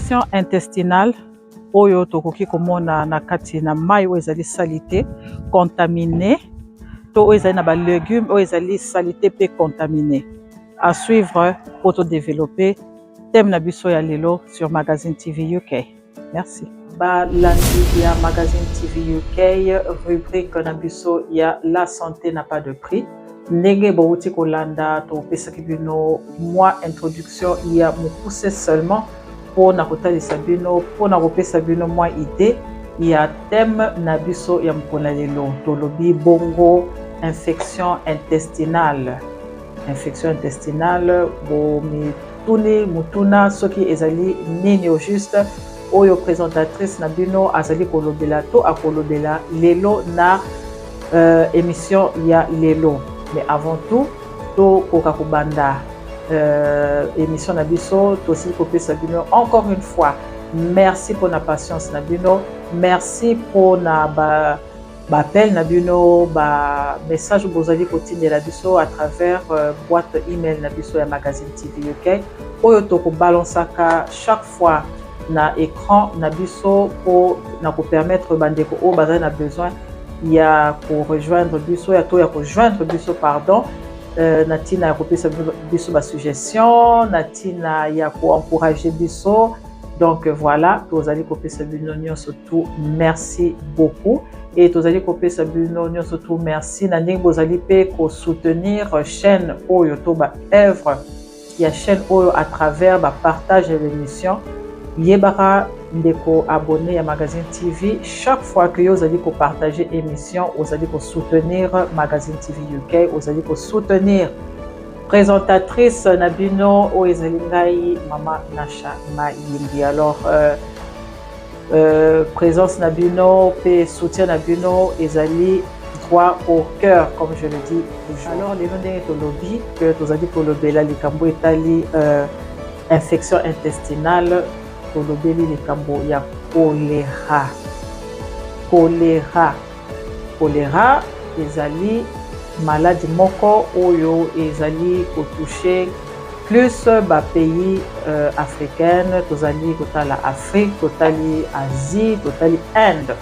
Infection intestinale oyo tokoki komona na kati na mai oyo ezali salite, contaminé, to oyo ezali na ba légumes oyo ezali salite mpe contaminé. À suivre po todévelopper thème na biso ya lelo sur Magazine TV UK. Merci. Balandi ya Magazine TV UK, rubrique na biso ya "La santé n'a pas de prix". Ndenge bouti kolanda, topesaki bino mwa introduction ya mokuse seulement mpona kotalisa bino, mpona kopesa bino mwa idée ya thème na biso ya mokolo na lelo. Tolobi bongo infection intestinale. Infection intestinale, bomituni mutuna soki ezali nini au juste oyo présentatrice na bino azali kolobela to akolobela lelo na émission ya lelo. Mais avant tout, tokoka kobanda émission na biso, tosili kopesa bino encore une fois merci mpona patience na bino, merci mpona ba baappel na bino, bamessage bozali kotindela biso à travers boîte email na biso ya Magazine TV UK, oyo tokobalansaka chaque fois na écran na biso mpo na kopermettre bandeko oyo bazali na besoin ya korejoindre biso, ya to ya kojoindre biso, pardon, na ntina ya kopesa biso basuggestion, na ntina ya koencourager biso. Donc voilà, tozali kopesa bino nyonso tout merci beaucoup et tozali kopesa bino nyonso tout merci na ndenge bozali mpe kosoutenir chaîne oyo to baœuvre ya chaîne oyo à travers bapartage ya l'émission. Yebaka, ndeko abonné ya Magazine TV, chaque fois que yo ozali kopartage émission, ozali kosoutenir Magazine TV UK, ozali kosoutenir présentatrice na bino oyo ezali ngai, Mama Nasha Mayimbi. Alors présence na bino mpe soutien na bino ezali droit au cœur, comme je le dis toujours. Alors lelo, ndenge tolobi ke tozali kolobela likambo etali infection intestinale, tolobeli likambo ya choléra. Choléra, choléra ezali maladi moko oyo ezali kotouche plus bapays africaine. Tozali kotala Afrique, totali Asie, totali Inde.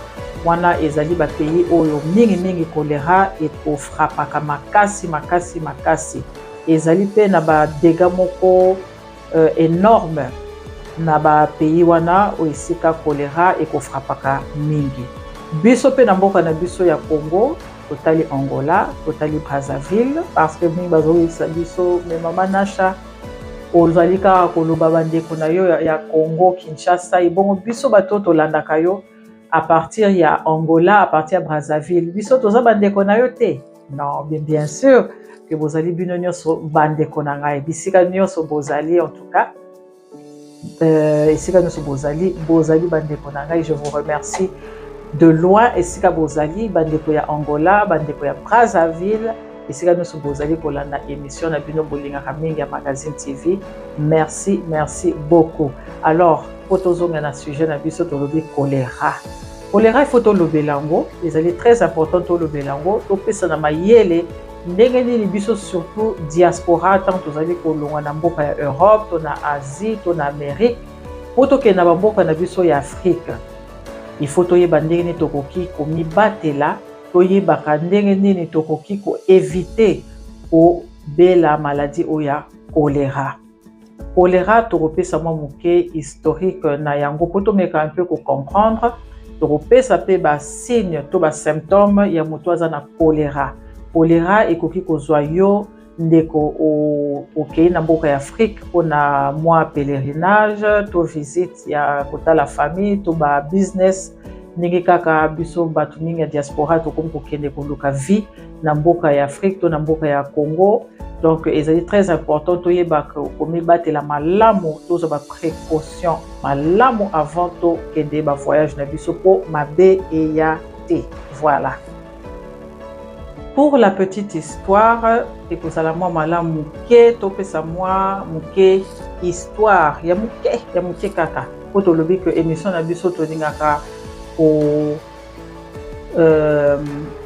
Wana ezali bapays oyo mingimingi choléra ekofrapaka makasi makasi makasi. Ezali mpe na badégâts moko énorme na bapays wana oyo esika choléra ekofrapaka mingi. Biso mpe na mboka na biso ya Congo, totali Angola, totali Brazzaville, parce que mingi bazoyebisa biso: "Me Mama Nasha, ozali kaka koloba bandeko na yo ya Congo Kinshasa, ebongo biso bato tolandaka yo à partir ya Angola, à partir ya Brazzaville, biso toza bandeko na yo te?" Non, bien, bien sûr ke bozali bino nyonso bandeko na ngai bisika nyonso bozali. En tout cas, esika nyonso bozali, bozali bandeko na ngai. Je vous remercie de loin esika bozali, bandeko ya Angola, bandeko ya Brazzaville, esika nyonso bozali kolanda émission na bino bolingaka mingi ya Magazine TV. Merci, merci beaucoup. Alors, po tozonga na sujet na biso, tolobi choléra. Choléra, il faut tolobela yango, ezali très important tolobela yango, topesa na mayele ndenge nini biso, surtout diaspora, ntango tozali kolongwa na mboka ya Europe to na Asie to na Amérique mpo tokende na bamboka na biso ya Afrique, il faut toyeba ndenge nini tokoki komibatela, toyebaka ndenge nini tokoki koéviter kobela maladi oyo ya choléra. Choléra, tokopesa mwa moke historique na yango mpo tomeka mpe kocomprendre. Tokopesa mpe basigne to basymptôme ya moto aza na choléra. Choléra ekoki kozwa yo, ndeko okei na mboka ya Afrique mpona mwa pèlerinage to visite ya kotala famille to babusiness, ndenge kaka biso bato mingi ya diaspora tokomi kokende koluka vie na mboka ya Afrique to na mboka ya Congo. Donc ezali très important toyebaka komibatela malamu, tozwa baprécaution malamu avant tokende bavoyage na biso mpo mabe eya te. Voilà pour la petite histoire. Ekozala mwa malamu moke topesa mwa moke histoire ya moke ya moke kaka, mpo tolobi ke émission na biso tolingaka ko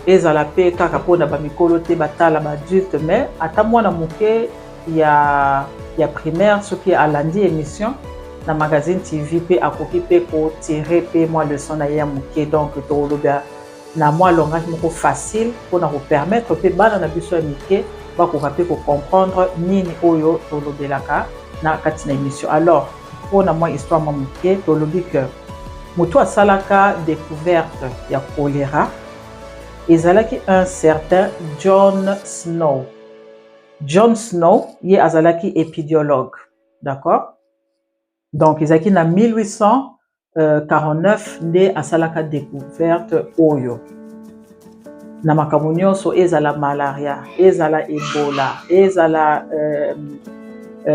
ezala mpe kaka mpona bamikolo te, batala baadulte, mais ata mwana moke ya primaire, soki alandi émission, Na Magazine TV mpe akoki mpe kotire mpe mwa leçon na ye ya moke. Donc tokoloba na mwa langage moko facile mpona kopermettre mpe bana na biso ya mike bakoka mpe kocomprendre nini oyo tolobelaka na kati na émission. Alors, mpona mwa histoire mwa moke, tolobi ke moto asalaka découverte ya choléra ezalaki un certain John Snow. John Snow, ye azalaki épidémiologue, d'accord? Donc ezalaki na 1849 nde asalaka découverte oyo. Na makambo nyonso, ezala malaria, ezala Ebola, ezala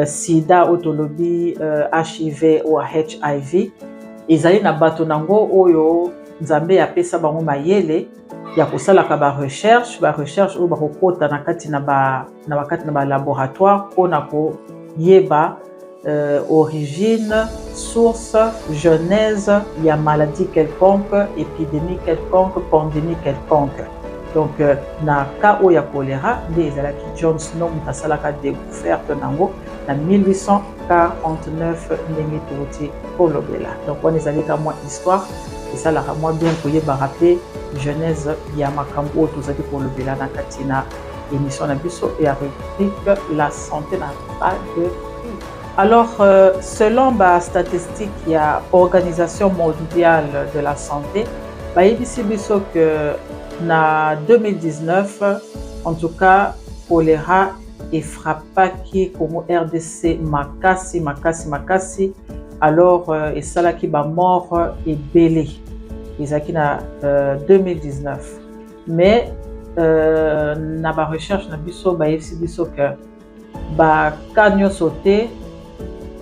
sida oyo tolobi HIV o HIV, ezali na bato nango oyo Nzambe apesa bango mayele ya kosalaka barecherche, barecherche oyo bakokɔta na kati na bakati na balaboratoire mpona koyeba origine, source, genèse ya maladie quelconque, épidémie quelconque, pandémie quelconque. Donc na cas oyo ya choléra nde ezalaki John Snow moto asalaka découverte nango na 1849, ndenge touti kolobela. Donc wana ezali ka mwa histoire, esalaka mwa bien koyebaka mpe genèse ya makambo oyo tozali kolobela na kati na émission na biso ya rubrique La santé n'a pas de prix. Alors, selon bastatistique ya Organisation mondiale de la santé, bayebisi biso que na 2019, en tout cas, choléra efrappaki Congo RDC makasi, makasi, makasi. Alors esalaki bamort ebele, ezalaki na 2019. Mais na barecherche na biso, bayebisi biso ke baka nyonso te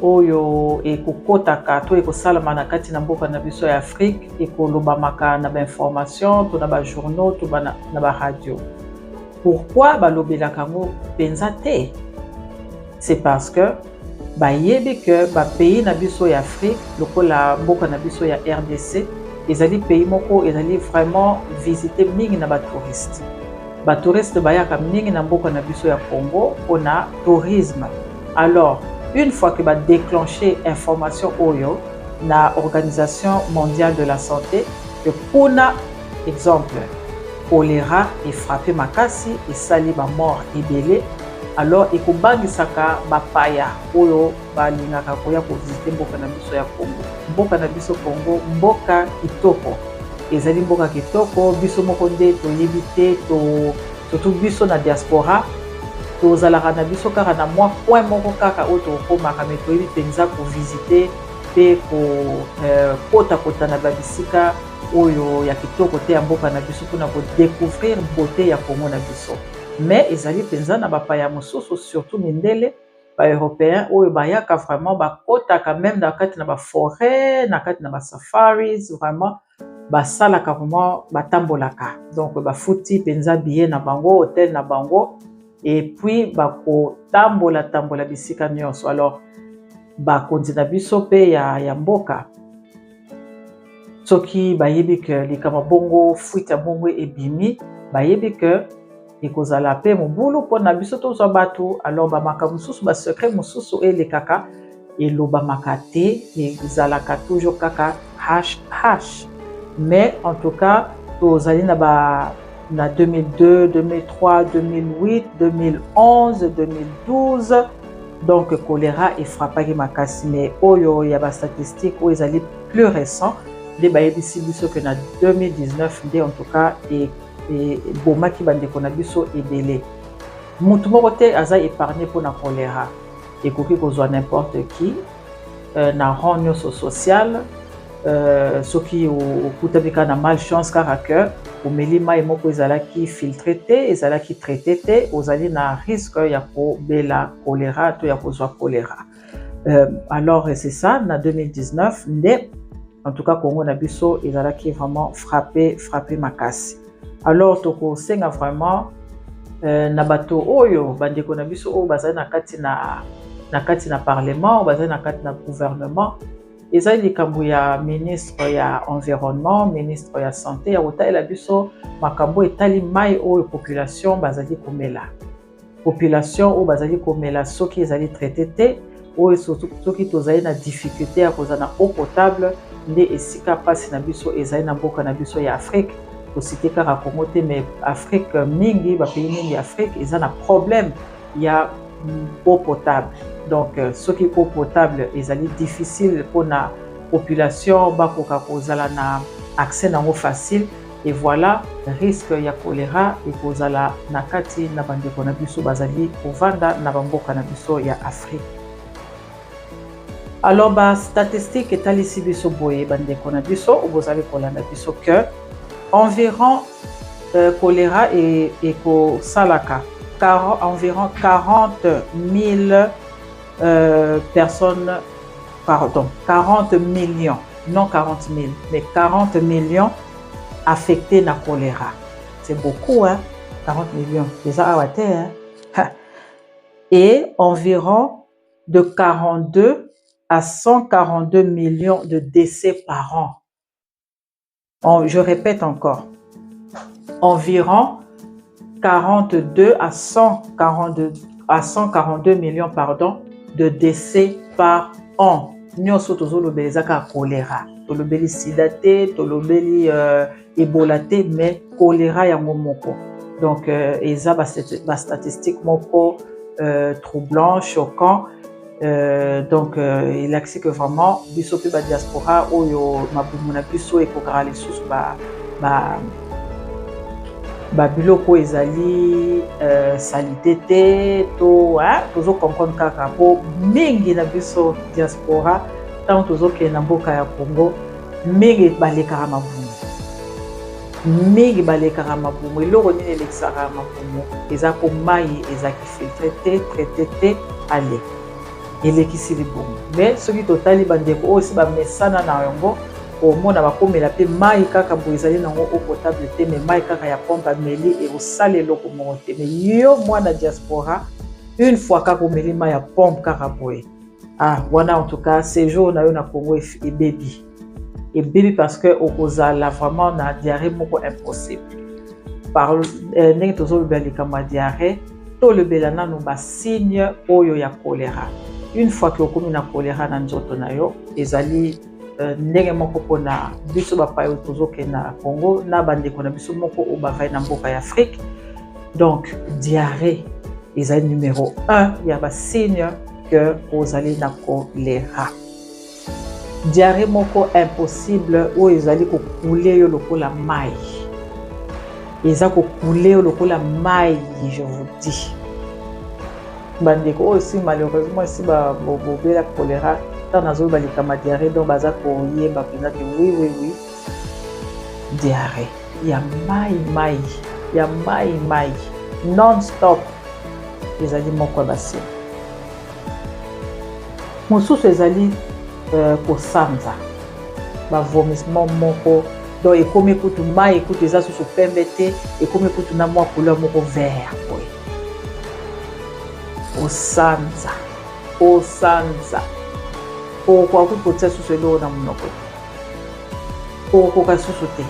oyo ekokɔtaka to ekosalama na kati na mboka na biso ya Afrique ekolobamaka na bainformation to na bajournaux to na baradio. Pourquoi balobelaka yango mpenza te? C'est parce que bayebi ke bapays na biso ya Afrique, lokola mboka na biso ya RDC, ezali pays moko ezali vraiment visité mingi na batouriste. Batouriste bayaka mingi na mboka na biso ya Congo mpona tourisme. Alors, une fois que badéclenche information oyo na Organisation mondiale de la santé ke kuna, exemple, choléra efrappe makasi, esali bamort ebele, alors ekobangisaka bapaya oyo balingaka koya kovisite mboka na biso ya Congo. Mboka na biso Congo, mboka kitoko, ezali mboka kitoko. Biso moko nde toyebi te to, surtout biso na diaspora, tozalaka na biso kaka na mwa coin moko kaka oyo tokomaka, me toyebi mpenza kovisite mpe kotakota na babisika oyo ya kitoko te ya mboka na biso mpona kodécouvrir beauté ya Congo na biso. Mais ezali mpenza na bapaya mosusu, surtout mindele, baeuropéen oyo bayaka vraiment, bakotaka même na kati na baforêt, na kati na basafaris, vraiment basalaka, vraiment batambolaka. Donc bafuti mpenza billet na bango, hotel na bango, et puis bakotambola tambola bisika nyonso. Alors bakonzi na biso mpe ya mboka, soki bayebi ke likambo bongo, fuite ya bongo ebimi, bayebi ke ekozala mpe mobulu mpona biso tozwa bato. Alors bamakambo mosusu, basecret mosusu elekaka, elobamaka te, ezalaka toujours kaka hush hush. Mais en tout cas, tozali na ba na 2002, 2003, 2008, 2011, 2012. Donc choléra efrappaki makasi. Mais oyo ya bastatistique oyo ezali plus récent nde bayebisi biso ke na 2019 nde en tout cas ebomaki bandeko na biso ebele. Mutu moko te aza épargné mpona choléra. Ekoki kozwa n'importe qui na rang nyonso social. Soki okutami kaka na malchance, kaka ke omeli mai moko ezalaki filtré te, ezalaki traité te, ozali na risque ya kobela choléra to ya kozwa choléra. Alors c'est ça, na 2019 nde en tout cas Congo na biso ezalaki vraiment frappé, frappé makasi. Alors tokosenga vraiment na bato oyo, bandeko na biso oyo bazali na kati na parlement, bazali na kati na gouvernement, ezali likambo ya ministre ya environnement, ministre ya santé, ya kotalela biso makambo etali mai oyo population bazali komela. Population oyo bazali komela, soki ezali traité te, Oyo soki tozali na difficulté ya kozala na eau potable, nde esika mpasi na biso ezali na mboka na biso ya Afrique. Tociter kaka Congo te, mais Afrique mingi, bapays mingi ya Afrique eza na problème ya eau potable. Donc soki eau potable ezali difficile mpona population bakoka kozala na accès nango facile, et voilà, risque ya choléra ekozala na kati na bandeko na biso bazali kovanda na bamboka na biso ya Afrique. Alors bastatistique etalisi biso boye, bandeko na biso oyo bozali kolanda biso, que environ choléra ekosalaka environ 40 000 personnes, pardon, 40 millions, non 40 000, mais 40 millions affectés na choléra. C'est beaucoup, hein, 40 millions eza awa te, hein? Et environ de 42 à 142 millions de décès par an. Je répète encore, environ 42 à 142 millions, pardon, de décès par an. Nyonso tozolobela eza kaka choléra. Tolobeli sida te, tolobeli Ebola te, mais choléra yango moko. Donc eza bastatistique moko troublant, choquant. Donc elakisi que vraiment biso mpe badiaspora oyo mabumu na biso ekokaka lisusu babiloko oyo ezali saleté te, to tozocomprendre kaka mpo mingi na biso diaspora, ntango tozokende na mboka ya Congo, mingi balekaka mabumu, mingi balekaka mabumu. Eloko nini elekisaka mabumu? Eza po mai ezalaki filtré te, traité te, ale elekisi libumu. Mais soki totali bandeko oyo esi bamesana na yango, omona bakomela mpe mai kaka boye, ezali nango eau potable te, mais mai kaka ya pompe, ameli, ekosala eloko moko te. Mais yo mwana diaspora, une fois kaka omeli mai ya pompe kaka boye, ah wana, en tout cas séjour na yo na Congo ebebi, ebebi, parce que okozala vraiment na diarrhée moko impossible. Par ndenge tozolobela likambo ya diarrhée, tolobela nano basigne oyo ya choléra. Une fois que okomi na choléra na nzoto na yo, ezali ndenge moko mpona biso bapaya oyo tozokende na Congo na bandeko na biso moko oyo bavai na mboka ya Afrique. Donc diarrhée ezali numéro 1 ya basigne que ozali na choléra. Diarrhée moko impossible oyo ezali kocouler yo lokola mai, eza kocouler yo lokola mai. Je vous dis, bandeko oyo si malheureusement esi bobela choléra, ntango nazoyeba likambo ya diarrhée, donc baza koyeba mpenza ke oui, diarrhée ya mai mai, ya mai mai non stop, ezali moko ya basigne. Mosusu ezali kosanza, bavomissement moko, donc ekomi kutu mai kutu eza susu pembe te, ekomi kutu na mwa couleur moko vert boye. Osanza, osanza, okokoka kutu kotia susu eloko na monoko te, okokoka susu te.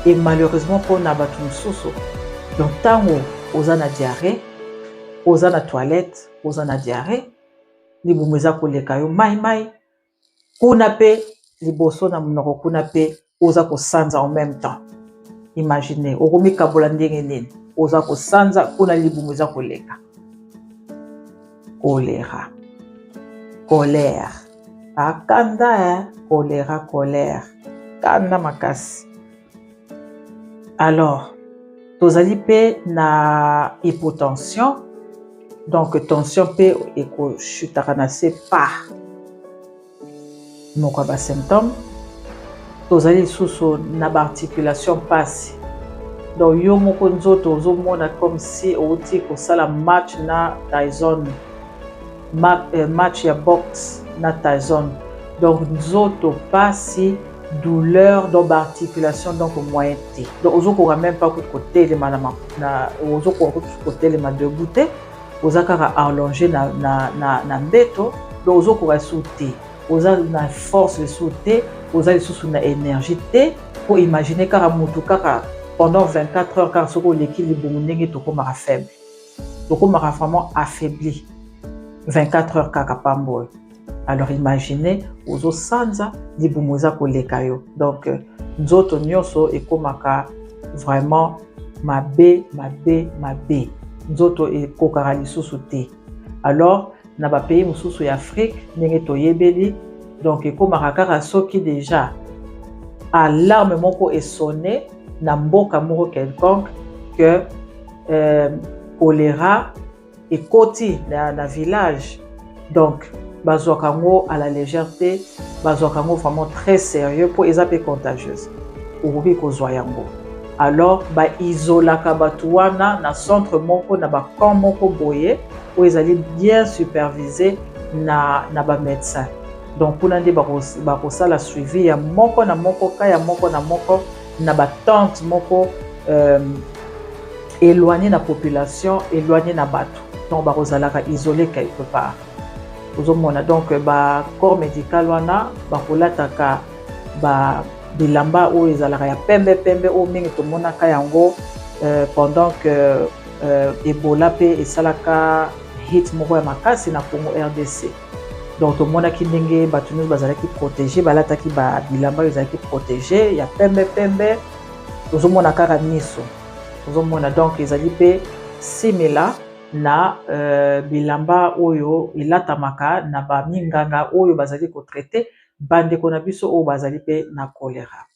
Et malheureusement mpona bato mosusu, donc ntango oza na diarrhée, oza na toilette, oza na diarrhée, libumu eza koleka yo mai mai kuna, mpe liboso na monoko kuna mpe oza kosanza en même temps. Imagine, okomikabola ndenge nini? Oza kosanza kuna, libumu eza koleka. Choléra, colère, akanda, choléra, colère, kanda makasi. Alors tozali mpe na hypotension, donc tension mpe ekochutaka na se pa moko ya basymptôme. Tozali lisusu na baarticulation mpasi, donc yo moko nzoto ozomona comme si outi kosala match na Tyson, match ya boxe na Tyson. Donc nzoto mpasi, douleur, donc baarticulation, donc moyen te. Donc ozokoka même pas kutu kotelema na, ozokoka kutu kotelema debout te, oza kaka allongé na mbeto. Donc ozokoka lisusu te, oza na force lisusu te, oza lisusu na énergie te. Po imagine kaka motu kaka pendant 24 heures kaka soki oleki libumu, ndenge tokomaka faible, tokomaka vraiment affaibli. 24 heures kaka pamba oyo. Alors imaginez, ozosanza, libumu eza koleka yo. Donc nzoto nyonso ekomaka vraiment mabe, mabe, mabe. Nzoto ekokaka lisusu te. Alors na ba pays mosusu ya Afrique ndenge toyebeli, donc ekomaka kaka soki déjà alarme moko esonne na mboka moko quelconque que choléra ekoti na village, donc bazwaka yango à la légère te, bazwaka yango vraiment très sérieux mpo eza mpe contagieuse, okoki kozwa yango. Alors baisolaka bato wana na centre moko, na bacamp moko boye oyo ezali bien supervisé na bamédecin. Donc kuna nde bakosala suivi ya moko na moko, ka ya moko na moko, na batente moko éloigné na population, éloigné na bato. Donc bakozalaka isolé quelque part, ozomona. Donc bacorps médical wana bakolataka ba bilamba oyo ezalaka ya pembe pembe, oyo mingi tomonaka yango pendant que Ebola mpe esalaka hit moko ya makasi na Congo RDC. Donc tomonaki ndenge bato nyonso bazalaki protégé, balataki bilamba oyo ezalaki protégé ya pembe pembe, tozomona kaka miso, ozomona. Donc ezali mpe similaire na bilamba oyo elatamaka na baminganga oyo bazali kotraiter bandeko na biso oyo bazali mpe na choléra.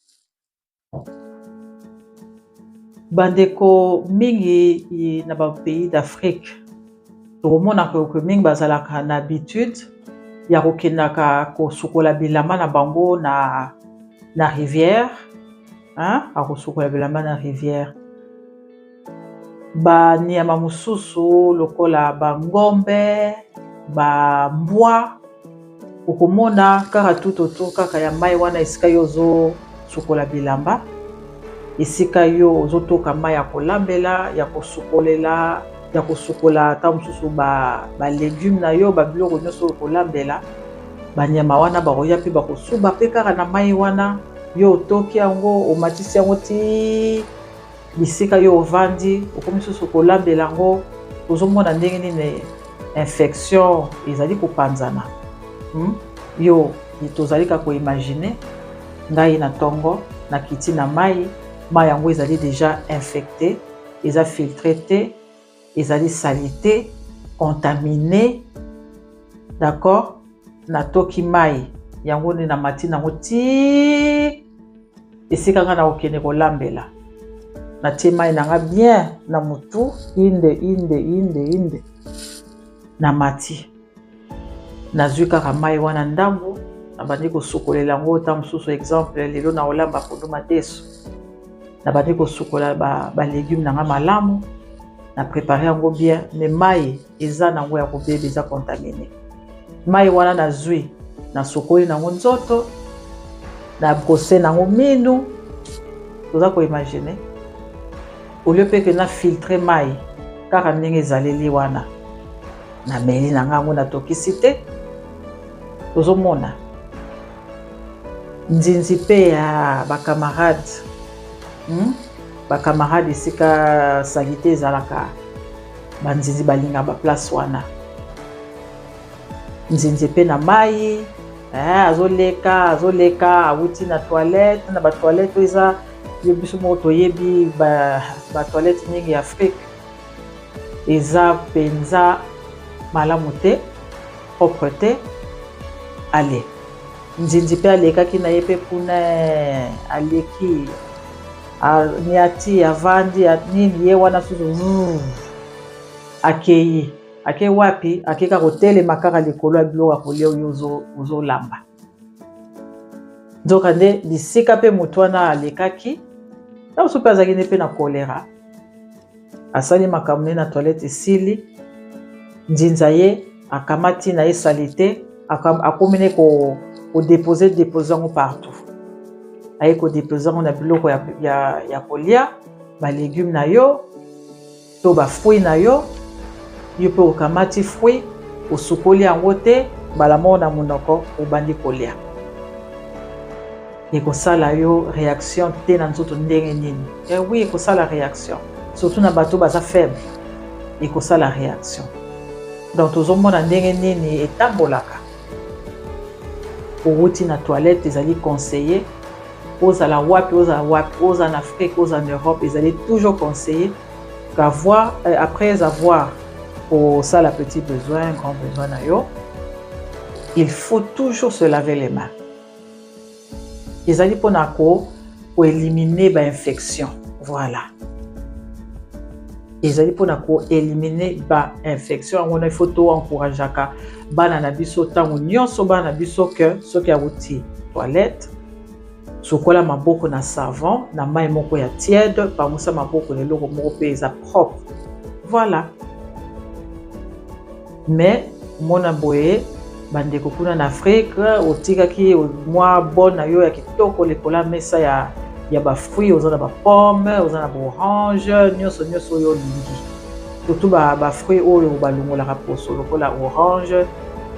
Bandeko mingi na bapays d'Afrique, tokomonaka ke mingi bazalaka na habitude ya kokendaka kosukola bilamba na bango na rivière, hein? Akosukola bilamba na rivière. Banyama mosusu lokola bangombe, bambwa, okomona kaka tout autour kaka ya mai wana esika yo ozosukola bilamba, esika yo ozotoka mai ya kolambela, ya kosukolela, ya kosukola ata mosusu balégume na yo, babiloko nyonso oyo kolambela. Banyama wana bakoya mpe bakosuba mpe kaka na mai wana. Yo otoki yango, omatisi yango ti bisika yo ovandi, okomi susu kolambela yango. Ozomona ndenge nini infection ezali kopanzana. Yo tozali kaka koimaginer, ngai na ntongo nakiti na mai, mai yango ezali déjà infecté, eza filtré te, ezali salité, contaminé, d'accord? Natoki mai yango nde namati nango ti esika ngai na kokende kolambela. Natie mai na nga bien na motu, inde inde inde inde, namati, nazwi kaka mai wana ndambu, nabandi kosukolela yango. Ta mosusu, exemple, lelo na kolamba pondu madesu, nabandi kosukola balégume na nga malamu, na préparé yango bien, mais mai eza nango ya kobeba, eza contaminé. Mai wana nazwi, nasukoli nango nzoto, na brosser nango minu. Toza koimaginer, au lieu mpe ke na filtre mai, kaka ndenge ezaleli wana nameli na ngai yango, natokisi te. Tozomona nzinzi mpe ya bacamarade, Bacamarade, esika saleté ezalaka, banzinzi balingaka baplace wana. Nzinzi mpe na mai azoleka, azoleka, awuti na toilette, na batoilette oyo eza yo biso moko toyebi, batoilette mingi ya Afrique eza mpenza malamu te, propre te. Ale, nzinzi mpe alekaki na ye mpe kuna, aleki, niati, avandi nini ye wana susu, akei, ake wapi? Ake kaka kotelema kaka likolo ya biloko ya kolia oyo ozolamba. Nzoka nde bisika mpe motu wana alekaki na mosusu mpe azalaki nde mpe na choléra. Asali makambo nde na toilette, esili, nzinza ye akamati na ye saleté, akomi ne kodéposer, déposer yango partout. Aye kodéposer yango na biloko ya kolia, balégume na yo to bafruit na yo. Yo mpe okamati fruit, osukoli yango te, mbala moko na monoko, obandi kolia. Ekosala yo réaction te na nzoto ndenge nini? Eh oui, ekosala réaction, surtout na bato baza faible, ekosala réaction. Donc tozomona ndenge nini etambolaka. Owuti na toilette, ezali conseillé, ozala wapi, ozala wapi, ozala na Afrique, ozala na Europe, ezali toujours conseillé qu'avoir après avoir kosala petit besoin, grand besoin na yo, il faut toujours se laver les mains. Ezali mpona koéliminer bainfection. Voilà, ezali mpona koéliminer bainfection. Yango wana il faut toencourageaka bana na biso ntango nyonso, bana na biso, ke soki awuti toilette, sokola maboko na savon na mai moko ya tiède, pangusa maboko na eloko moko mpe eza propre. Voilà. Mais mona boye, bandeko kuna na Afrique, otikaki mwa bon na yo ya kitoko likolo ya mesa ya bafruit, oza na bapomme, oza na baorange, nyonso nyonso oyo olingi, surtout bafruit oyo balongolaka poso lokola orange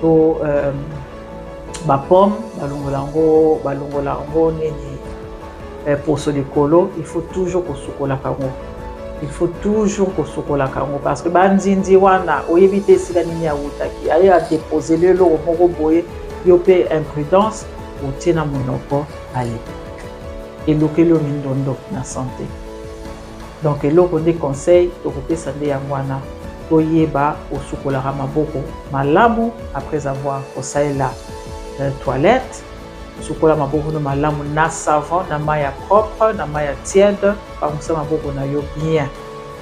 to bapomme, balongola yango nini, poso likolo. Il faut toujours kosukolaka yango, il faut toujours kosukolaka yango, parce que banzinzi wana, oyebi te esika nini awutaki, aye adéposer eloko moko boye, yo mpe imprudence, otie na monoko, ale elokeli yo mindondo na santé. Donc eloko nde conseil tokopesa nde yango wana: toyeba kosukolaka maboko malamu après avoir kosalela toilette. Sukola maboko no malamu na savon na mai ya propre, na mai ya tiède. Pangusa maboko na yo bien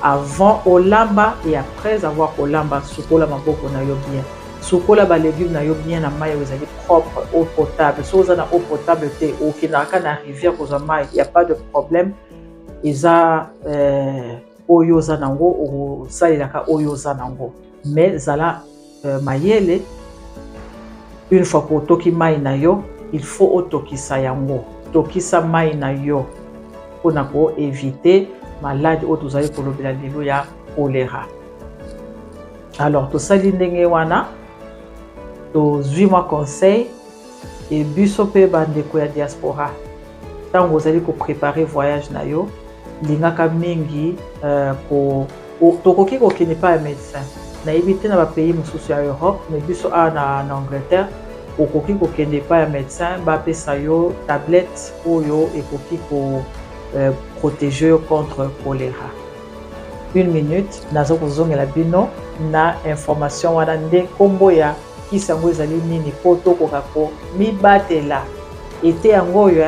avant olamba et après avoir kolamba. Sukola maboko na yo bien, sukola balégume na yo bien na mai oyo ezali propre, eau potable. Soki oza na eau potable te, okendaka na rivière kozwa mai, ya pas de problème. Eza oyo oza nango, osalelaka oyo oza nango, mais zala mayele. Une fois kotoki mai na yo, il faut otokisa yango. Tokisa mai na yo mpona koéviter maladi oyo tozali kolobela lelo ya choléra. Alors tosali ndenge wana, tozwi mwa conseil. E biso mpe bandeko ya diaspora, ntango ozali kopréparer voyage na yo, lingaka mingi tokoki kokende pa ya médecin. Nayebi te na bapays mosusu ya Europe, mais biso awa na Angleterre, okoki kokende epai ya médecin, bapesa yo tablette oyo ekoki koprotéger yo contre choléra. Une minute, naza kozongela bino na information wana nde nkombo ya kisi yango ezali nini, mpo tokoka komibatela. Ete yango oyo,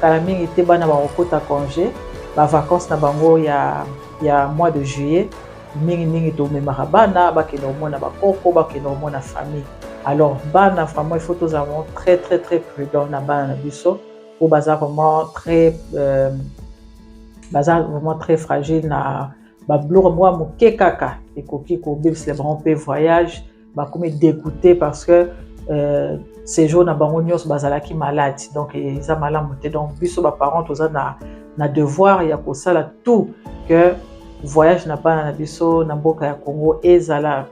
kala mingi te, bana bakokota congé, bavacance na bango ya mois de juillet. Mingimingi tomemaka bana bakende komona bakoko, bakende komona famille. Alors bana, vraiment, il faut tozala vraiment très très très prudent na bana na biso, po baza vraiment très fragile na babiloko moko ya moke kaka ekoki kobebisela bango mpe voyage. Bakomi dégoûté parce que séjour na bango nyonso bazalaki malade. Donc eza malamu te. Donc biso baparent toza na devoir ya kosala tout que voyage na bana na biso na mboka ya Congo ezala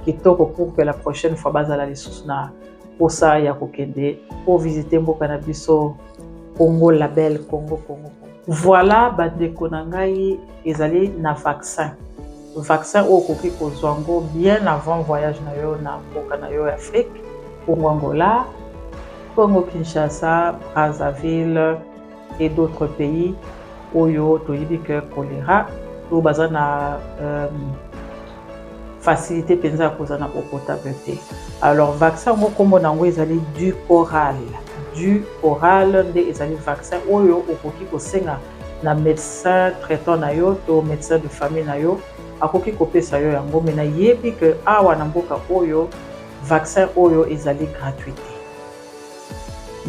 kitoko, pour que la prochaine fois bazala lisusu na posa ya kokende po visiter mboka na biso Congo, la belle Congo, Congo. Voilà, bandeko na ngai, ezali na vaccin oyo okoki kozwa yango bien avant voyage na yo na mboka na yo ya Afrique, Congo, Angola, Congo Kinshasa, Brazzaville et d'autres pays oyo toyebi ke choléra oyo baza na facilité mpenza ya kozala na eau potable te. Alors vaccin yango, nkombo na yango ezali Dukoral. Dukoral nde ezali vaccin oyo okoki kosenga na médecin traitant na yo to médecin de famille na yo, akoki kopesa yo yango. Mais nayebi ke awa na mboka oyo, vaccin oyo ezali gratuité,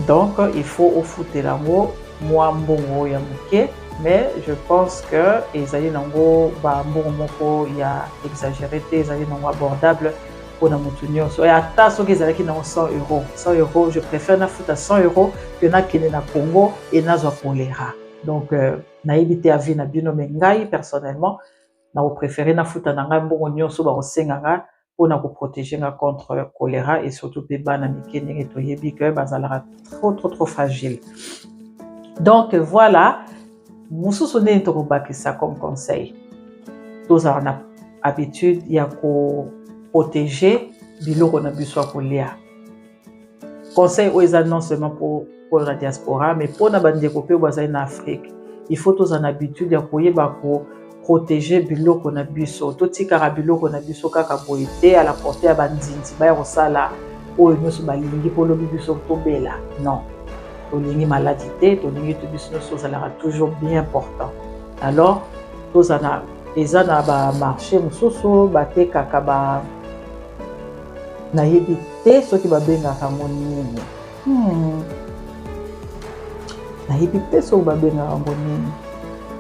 donc il faut ofutela yango mwa mbongo ya moke. Mais je pense que ezali nango bambongo moko ya exagéré te, ezali nango abordable mpona motu nyonso. Ata soki ezalaki nango 100 euro, 100 euro, je préfère nafuta 100 euro ke nakende na Congo e nazwa choléra. Donc nayebi te avis na bino, mais ngai personnellement nakopréférer nafuta na ngai mbongo nyonso bakosenga nga mpona koprotéger nga contre choléra, et surtout mpe bana mike, ndenge toyebi ke bazalaka trop trop trop fragile. Donc voilà, mosusu ndenge tokobakisa comme conseil, tozala na habitude ya koprotege biloko na biso ya kolia. Conseil oyo eza non seulement pour mpo na diaspora, mais mpo na bandeko mpe oyo bazali na Afrique. Il faut tozala na habitude ya koyeba koprotege biloko na biso. Totikaka biloko na biso kaka boye te à la portée ya banzinzi baya kosala oyo nyonso balingi mpo lobi biso tobela. Non, tolingi maladi te, tolingi to biso nyonso ozalaka toujours bien portant. Alors tozala, eza na bamarché mosusu batekaka ba, nayebi te soki babengaka yango nini, Nayebi te soki babengaka yango nini,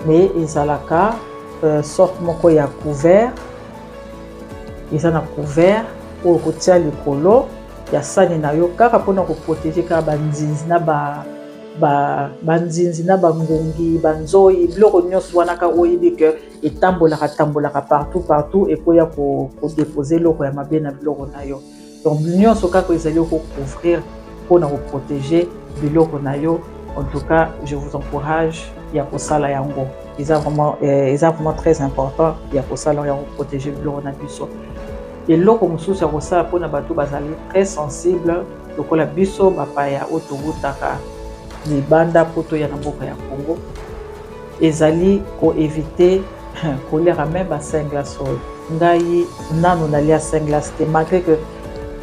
mais ezalaka sorte moko ya couvert. Eza na couvert oyo kotia likolo ya sani na yo kaka mpona koprotege kaka banzinzi na banzinzi na bangungi, banzoi, biloko nyonso wana kaka oyebi ke etambolaka tambolaka partout partout, ekoya kodepose eloko ya mabe na biloko na yo. Donc nyonso kaka ezali okocouvrir mpona koprotege biloko na yo. En tout cas, je vous encourage ya kosala yango. Eza vraiment très important ya kosala, ya koprotege biloko na biso. Eloko mosusu ya kosala mpona bato bazali très sensible lokola biso bapaya oyo towutaka libanda mpo toya na mboka ya Congo, ezali koevite koliaka même ba 5 glace. Oyo ngai nanu nalia 5 glace te, malgré que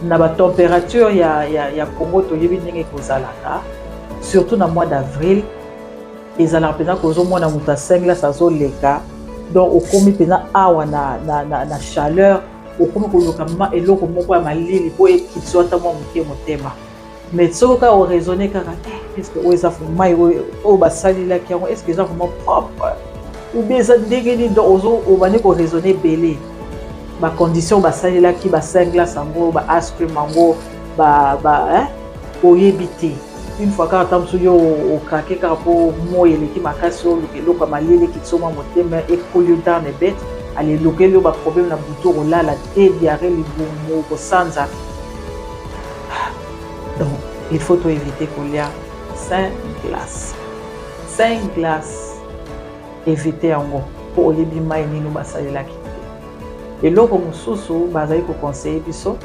na batempérature ya Congo toyebi ndenge ekozalaka, surtout na mois d'avril ezalaka mpenza kozomona moto ya 5 glace azoleka. Donc okomi mpenza awa na chaleur, okomi koluka eloko moko ya malili mpo ekitisi ata mwa moke motema. Mais soki kaka oraisonne kaka: est ce que oyo eza mai oyo basalelaki yango, est ce que eza vraiment propre ou bien eza ndenge nini? Donc obandi koraisonne ebele bacondition basalelaki ba 5 glace yango, ba ice cream yango, oyebi te. Une fois kaka ta mosusu yo okrake kaka mpo moi eleki makasi, oluka eloko ya malili ekitisi mwa motema, ekoli yo dans ebete, ale elokeli yo baproblème na butu, kolala te, diarrhée, libumu kosanza. Donc il faut to éviter kolia 5 glace. 5 glace, évite yango mpo oyebi mai nini basalelaki te. Eloko mosusu bazali koconseille biso,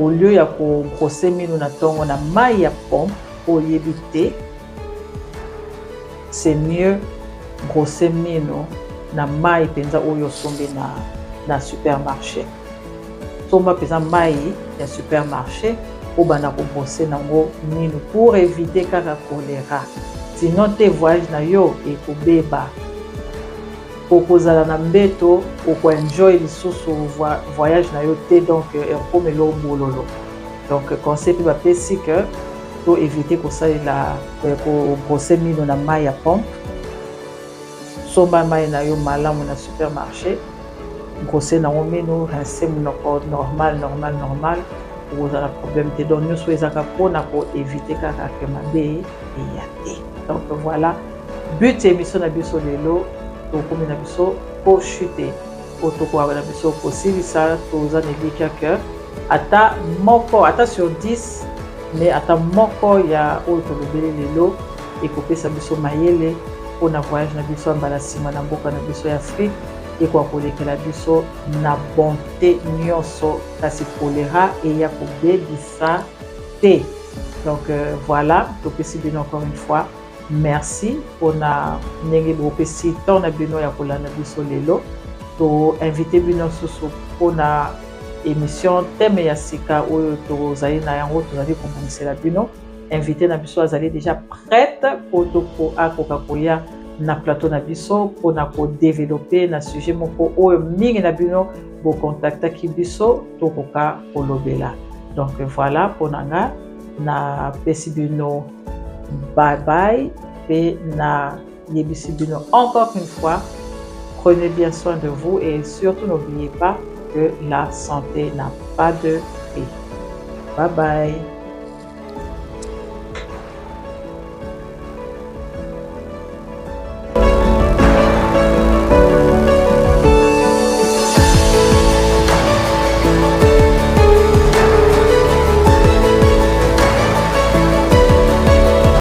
au lieu ya kobrose mino na ntongo na mai ya pompe oyebi te, c'est mieux brosser mino na mai mpenza oyo osombi na supermarché. Somba mpenza mai ya supermarché, obanda kobrose nango mino pour éviter kaka choléra. Sinon te, voyage na yo ekobeba, okozala na mbeto, okoenjoy lisusu voyage na yo te. Donc ekomela bololo. Donc conseil mpe bapesi ke to éviter kosalela, kobrose mino na mai ya pompe. Somba mai na yo malamu na supermarché, brose nango mino, rince monoko normal, normal, normal, okozala problème te. Donc nyonso ezaka mpona koevite kaka ke mabe eya te. Donc voilà but ya émission na biso lelo. Tokomi na biso kochute po tokoka na biso kosilisa. Toza na elikya ke ata moko, ata sur 10, mais ata moko ya oyo tolobeli lelo ekopesa biso mayele mpona voyage na biso ya mbala nsima na mboka na biso ya Afrique ekoka kolekela biso na bonté nyonso, kasi choléra eya kobebisa te. Donc voilà, topesi bino encore une fois merci mpona ndenge bopesi temps na bino ya kolanda biso lelo. Toinvite bino susu mpona émission, thème ya sika oyo tozali na yango, tozali kobongisela bino. Invité na biso azali déjà prête po akoka koya na plateau na biso mpona kodevelope na sujet moko oyo mingi na bino bokontaktaki biso tokoka kolobela. Donc voilà, mpona nga napesi bino bye bye mpe nayebisi bino encore une fois: prenez bien soin de vous et surtout n'oubliez pas que la santé n'a pas de prix. Bye bye.